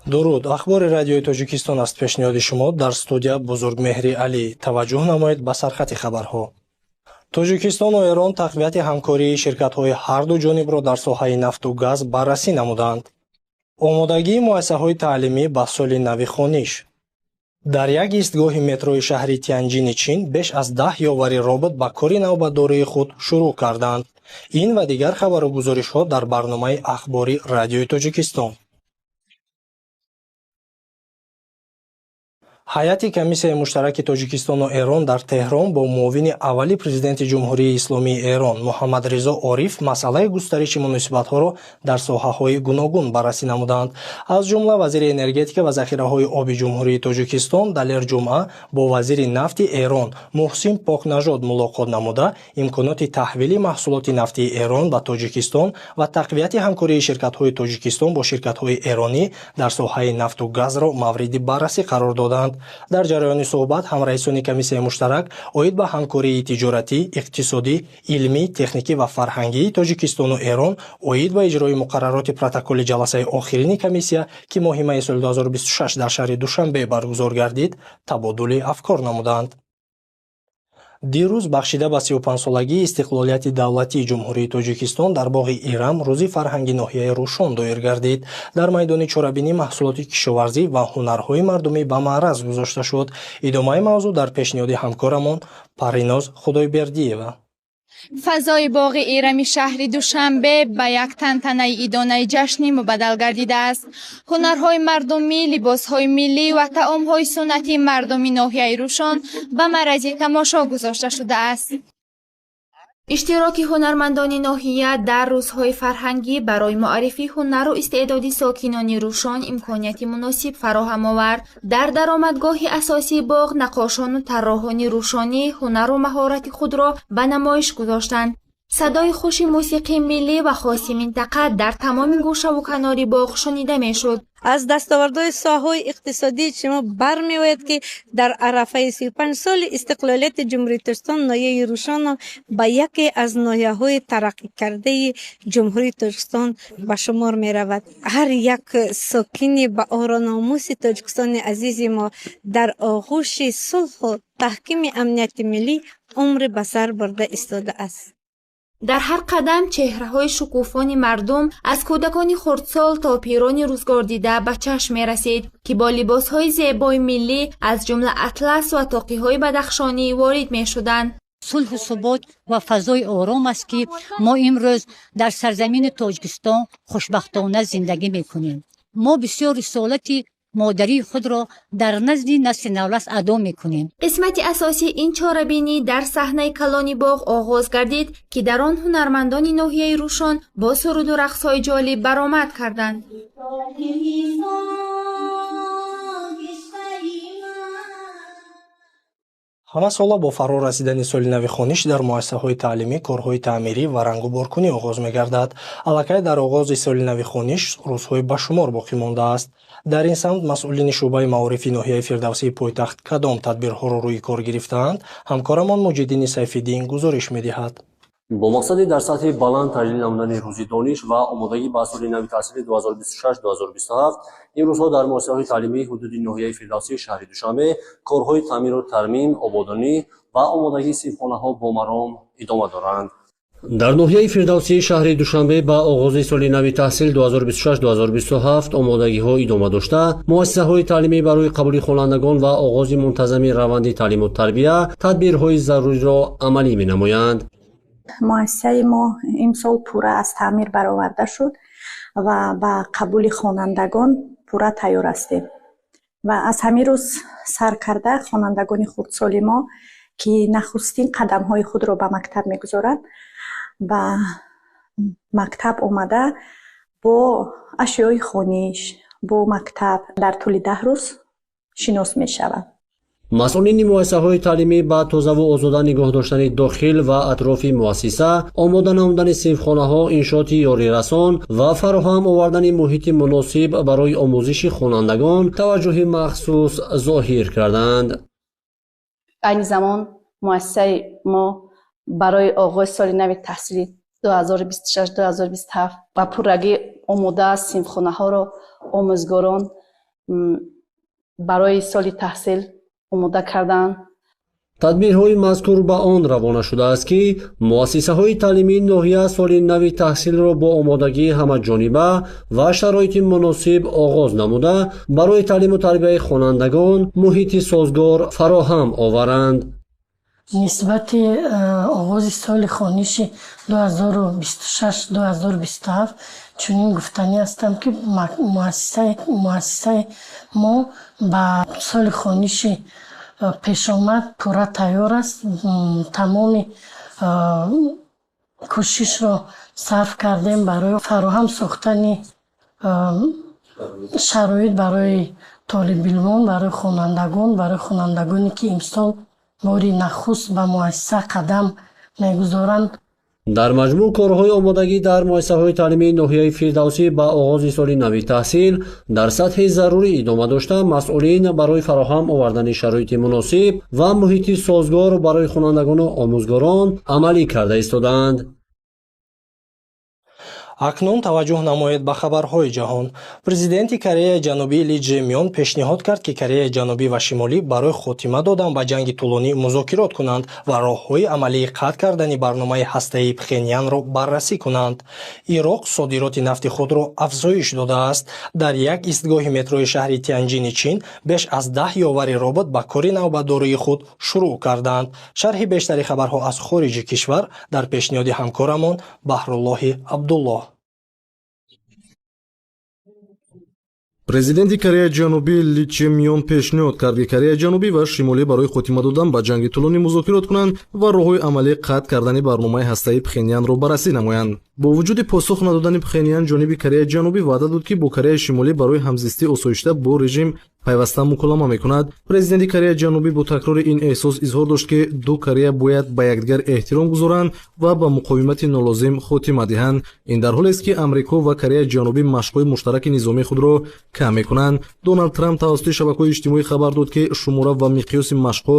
Дуруд, Ахбори Радиои Тоҷикистон аст пешниҳоди шумо. Дар студия Бузургмеҳри Алӣ. Таваҷҷӯҳ намоед ба сархати хабарҳо. Тоҷикистону Эрон тақвияти ҳамкории ширкатҳои ҳарду ҷонибро дар соҳаи нафту газ баррасӣ намуданд. Омодагии муассисаҳои таълимӣ ба соли нави хониш. Дар як истгоҳи метрои шаҳри Тянҷини Чин беш аз 10 ёвари робот ба кори навбатдории худ шурӯъ карданд. Ин ва дигар хабару гузоришҳо дар барномаи Ахбори Радиои Тоҷикистон. Ҳайати комиссияи муштараки Тоҷикистону Эрон дар Теҳрон бо муовини аввали президенти Ҷумҳурии Исломии Эрон Муҳаммадризо Ориф масъалаи густариши муносибатҳоро дар соҳаҳои гуногун баррасӣ намуданд. Аз ҷумла вазири энергетика ва захираҳои оби Ҷумҳурии Тоҷикистон Далер Ҷумъа бо вазири нафти Эрон Муҳсин Покнажод мулоқот намуда, имконоти таҳвили маҳсулоти нафтии Эрон ба Тоҷикистон ва тақвияти ҳамкории ширкатҳои Тоҷикистон бо ширкатҳои эронӣ дар соҳаи нафту газро мавриди баррасӣ қарор доданд. Дар ҷараёни суҳбат ҳамраисони комиссияи муштарак оид ба ҳамкории тиҷоратӣ, иқтисодӣ, илмӣ, техникӣ ва фарҳангии Тоҷикистону Эрон оид ба иҷрои муқаррароти протоколи ҷаласаи охирини комиссия, ки моҳи майи соли 2026 дар шаҳри Душанбе баргузор гардид, табодули афкор намуданд. Дирӯз бахшида ба 35-солагии истиқлолияти давлатии Ҷумҳурии Тоҷикистон дар боғи Ирам рӯзи фарҳанги ноҳияи Рӯшон доир гардид. Дар майдони чорабинӣ маҳсулоти кишоварзӣ ва ҳунарҳои мардумӣ ба маъраз гузошта шуд. Идомаи мавзӯъ дар пешниҳоди ҳамкорамон Париноз Худойбердиева. Фазои боғи Ирами шаҳри Душанбе ба як тантанаи идонаи ҷашнӣ мубаддал гардидааст. Ҳунарҳои мардумӣ, либосҳои миллӣ ва таомҳои суннатии мардуми ноҳияи Рӯшон ба маърази тамошо гузошта шудааст. Иштироки ҳунармандони ноҳия дар рӯзҳои фарҳангӣ барои муаррифии ҳунару истеъдоди сокинони Рӯшон имконияти муносиб фароҳам овард. Дар даромадгоҳи асосии боғ наққошону тарроҳони рӯшонӣ ҳунару маҳорати худро ба намоиш гузоштанд. Садои хуши мусиқии миллӣ ва хоси минтақа дар тамоми гӯшаву канори боғ шунида мешуд. Аз дастовардҳои соҳаҳои иқтисодии шумо бармеояд, ки дар арафаи 35 соли истиқлолияти Ҷумҳурии Тоҷикистон ноҳияи Рӯшон ба яке аз ноҳияҳои тараққикардаи Ҷумҳурии Тоҷикистон ба шумор меравад. Ҳар як сокини ба ору-номуси Тоҷикистони азизи мо дар оғӯши сулҳу таҳкими амнияти миллӣ умри ба сар бурда истодааст. Дар ҳар қадам чеҳраҳои шукуфони мардум аз кӯдакони хурдсол то пирони рӯзгордида ба чашм мерасид, ки бо либосҳои зебои миллӣ, аз ҷумла атлас ва тоқиҳои бадахшонӣ ворид мешуданд. Сулҳу субот ва фазои ором аст, ки мо имрӯз дар сарзамини Тоҷикистон хушбахтона зиндагӣ мекунем. Мо бисёр рисолати модарии худро дар назди насли наврас адо мекунем. Қисмати асосии ин чорабинӣ дар саҳнаи калони боғ оғоз гардид, ки дар он ҳунармандони ноҳияи Рӯшон бо суруду рақсҳои ҷолиб баромад карданд. Ҳамасола бо фаро расидани соли нави хониш дар муассисаҳои таълимӣ корҳои таъмирӣ ва рангуборкунӣ оғоз мегардад. Аллакай дар оғози соли нави хониш рӯзҳои ба шумор боқӣ мондааст. Дар ин самт масъулини шӯъбаи маорифи ноҳияи Фирдавсии пойтахт кадом тадбирҳоро рӯи кор гирифтаанд, ҳамкорамон Муҷиддини Сайфиддин гузориш медиҳад. Бо мақсади дар сатҳи баланд таҷлил намудани рӯзи дониш ва омодагӣ ба соли нави таҳсили 2026-2027 имрӯзҳо дар муассисаҳои таълимии ҳудуди ноҳияи Фирдавсии шаҳри Душанбе корҳои таъмиру тармим, ободонӣ ва омодагии синфхонаҳо бо маром идома доранд. Дар ноҳияи Фирдавсии шаҳри Душанбе ба оғози соли нави таҳсил 2026-2027 омодагиҳо идома дошта, муассисаҳои таълимӣ барои қабули хонандагон ва оғози мунтазами раванди таълиму тарбия тадбирҳои заруриро амалӣ менамоянд. Муассисаи мо имсол пурра аз таъмир бароварда шуд ва ба қабули хонандагон пурра тайёр ҳастем. Ва аз ҳамин рӯз сар карда хонандагони хурдсоли мо, ки нахустин қадамҳои худро ба мактаб мегузоранд, ба мактаб омада бо ашёи хониш, бо мактаб дар тӯли 10 рӯз шинос мешаванд. Масъулини муассисаҳои таълимӣ ба тозаву озода нигоҳ доштани дохил ва атрофи муассиса, омода намудани синфхонаҳо, иншооти ёрирасон ва фароҳам овардани муҳити муносиб барои омӯзиши хонандагон таваҷҷӯҳи махсус зоҳир карданд. Айни замон муассисаи мо барои оғози соли нави таҳсили 2026-2027 ба пуррагӣ омода аст. Синфхонаҳоро омӯзгорон Барои соли таҳсил омода карданд. Тадбирҳои мазкур ба он равона шудааст, ки муассисаҳои таълимии ноҳия соли нави таҳсилро бо омодагии ҳамаҷониба ва шароити муносиб оғоз намуда, барои таълиму тарбияи хонандагон муҳити созгор фароҳам оваранд. Нисбати оғози соли хониши 2026-2027 чунин гуфтанӣ ҳастам, ки муассисаи мо ба соли хониши пешомад пурра тайёр аст. Тамоми кӯшишро сарф кардем барои фароҳам сохтани шароит барои толибилмон, барои хонандагон, барои хонандагоне, ки имсол бори нахуст ба муассиса қадам мегузоранд. Дар маҷмӯъ, корҳои омодагӣ дар муассисаҳои таълимии ноҳияи Фирдавсӣ ба оғози соли нави таҳсил дар сатҳи зарурӣ идома дошта, масъулин барои фароҳам овардани шароити муносиб ва муҳити созгор барои хонандагону омӯзгорон амалӣ карда истодаанд. Акнун таваҷҷӯҳ намоед ба хабарҳои ҷаҳон. Президенти Кореяи Ҷанубӣ Ли Ҷе Мён пешниҳод кард, ки Кореяи Ҷанубӣ ва Шимолӣ барои хотима додан ба ҷанги тӯлонӣ музокирот кунанд ва роҳҳои амалии қатъ кардани барномаи ҳастаии Пхенянро баррасӣ кунанд. Ироқ содироти нафти худро афзоиш додааст. Дар як истгоҳи метрои шаҳри Тянҷини Чин беш аз 10 ёвари робот ба кори навбатдории худ шурӯъ карданд. Шарҳи бештари хабарҳо аз хориҷи кишвар дар пешниҳоди ҳамкорамон Баҳруллоҳи Абдуллоҳ. Президенти Кореяи Ҷанубӣ Ли Че Мён пешниҳод кард, ки Кореяи Ҷанубӣ ва Шимолӣ барои хотима додан ба ҷанги тӯлонӣ музокирот кунанд ва роҳҳои амалии қатъ кардани барномаи ҳастаии Пхенянро баррасӣ намоянд. Бо вуҷуди посух надодани Пхенян, ҷониби Кореяи Ҷанубӣ ваъда дод, ки бо Кореяи Шимолӣ барои ҳамзистии осоишта бо режим пайваста муколама мекунад. Президенти Кореяи Ҷанубӣ бо такрори ин эҳсос изҳор дошт, ки ду Корея бояд ба якдигар эҳтиром гузоранд ва ба муқовимати нолозим хотима диҳанд. Ин дар ҳолест, ки Амрико ва Кореяи Ҷанубӣ машқҳои муштараки низомии худро кам мекунанд. Доналд Трамп тавассути шабакаҳои иҷтимоӣ хабар дод, ки шумора ва миқёси машқҳо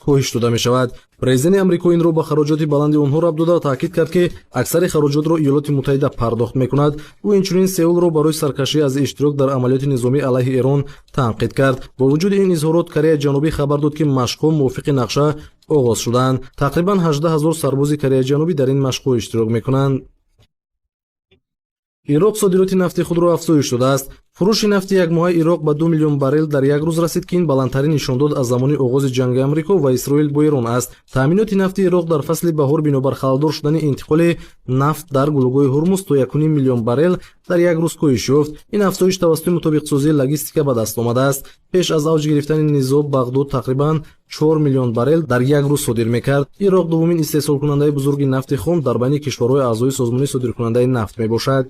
коҳиш дода мешавад. Президенти Амрико инро ба хароҷоти баланди онҳо рабт дода, таъкид кард, ки аксари хароҷотро Иёлоти Муттаҳида пардохт мекунад. Ӯ инчунин Сеулро барои саркашӣ аз иштирок дар амалиёти низомӣ алайҳи Эрон танқид кард. Бо вуҷуди ин изҳорот, Кореяи Ҷанубӣ хабар дод, ки машқҳо мувофиқи нақша оғоз шуданд. Тақрибан 18 ҳазор сарбози Кореяи Ҷанубӣ дар ин машқҳо иштирок мекунанд. Ироқ содироти нафти худро афзоиш додааст. Фурӯши нафти якмоҳаи Ироқ ба 2 миллион баррел дар як рӯз расид, ки ин баландтарин нишондод аз замони оғози ҷанги Амрико ва Исроил бо Эрон аст. Таъминоти нафти Ироқ дар фасли баҳор бинобар халалдор шудани интиқоли нафт дар гулӯгоҳи Ҳурмуз то 1,5 миллион баррел дар як рӯз коҳиш ёфт. Ин афзоиш тавассути мутобиқсозии логистика ба даст омадааст. Пеш аз авҷ гирифтани низоъ Бағдод тақрибан 4 миллион баррел дар як рӯз содир мекард. Ироқ дуввумин истеҳсолкунандаи бузурги нафти хом дар байни кишварҳои аъзои созмони содиркунандаи нафт мебошад.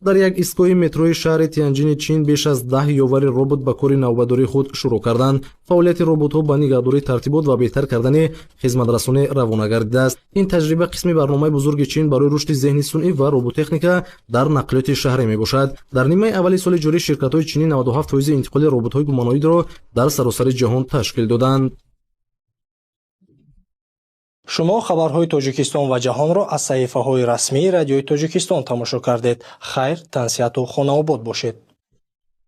Дар як истгоҳи метрои шаҳри Тянҷини Чин беш аз 10 ёвари робот ба кори навбатдории худ шурӯъ карданд. Фаъолияти роботҳо ба нигаҳдории тартибот ва беҳтар кардани хизматрасонӣ равона гардидааст. Ин таҷриба қисми барномаи бузурги Чин барои рушди зеҳни сунъӣ ва роботехника дар нақлиёти шаҳрӣ мебошад. Дар нимаи аввали соли ҷорӣ ширкатҳои чинӣ 97% интиқоли роботҳои гуманоидро дар саросари ҷаҳон ташкил доданд. Шумо хабарҳои Тоҷикистон ва ҷаҳонро аз саҳифаҳои расмии Радиои Тоҷикистон тамошо кардед. Хайр, тансиҳату хонаобод бошед.